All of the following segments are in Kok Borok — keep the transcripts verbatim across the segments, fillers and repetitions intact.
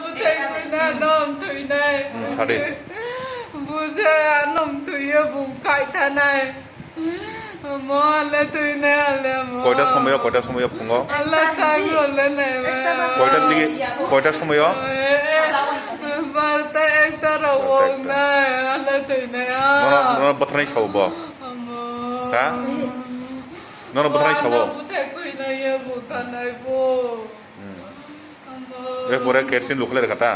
Buthai buina nom thuinai. Hmm, sadi. Buthai anom thuiyo bung kai thanai. Mo le thuinai ale mo. Koita somoyo, koita somoyo phungo? Ale time role nai. Koita digi, koita somoyo? Barta ekta rok wong nai, ale thuinai. Nono, nono bwtharnai sao bo? Amo. Ha? Nono bwtharnai sao? Buthai thuinai ya buthanai bo. Hmm. Erpore kerosene lukhlai rwkha ta?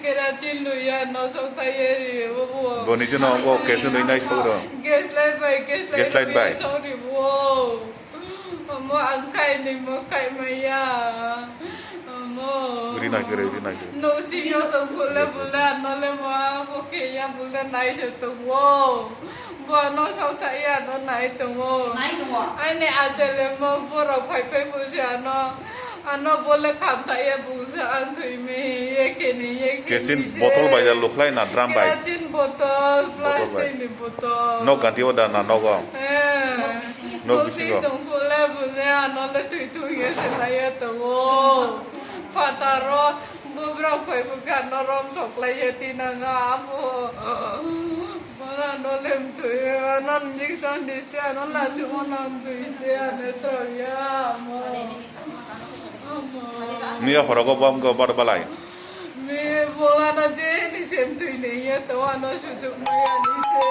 Kerosene luya no sok thai eri bo. Bo niji no bo kerosene lui nai sok ro. Gas light bai, gas light gas light bai. Sorry bo. Mo ang kai ni mo kai maya. Mo. Ri nai kere, ri nai kere. No si yo to bule bule no le mo bo ke ya bule nai se to bo. Bo ano sautha ya ano nai tongo. Nai tongo. Ani achele mo borok phai phai busi ano, ano bole khamtha ya bungsa an thwi mi ye khe ni ye khe ni. Kerosene bottle bai da lukhlai na drum bai? Kerosene bottle, bottle bai. Plastic ni bottle. Nok ganti o da na nogo? Eh. Nok bisingo. Nok bisingo. Nok bisingo. Tong bole bole ano le thwi thwi ye se nai ya tongo. Phataro. Bubrok phai bwkha no rom sok lai ye tinanga abo. Bola no lem thui ano injection diste ano lachu mo nam thui te ano troya mo. Miya horogo bom go bar balai. Mi bola no je ni sem thui ne ye to ano sujuk maya ni se.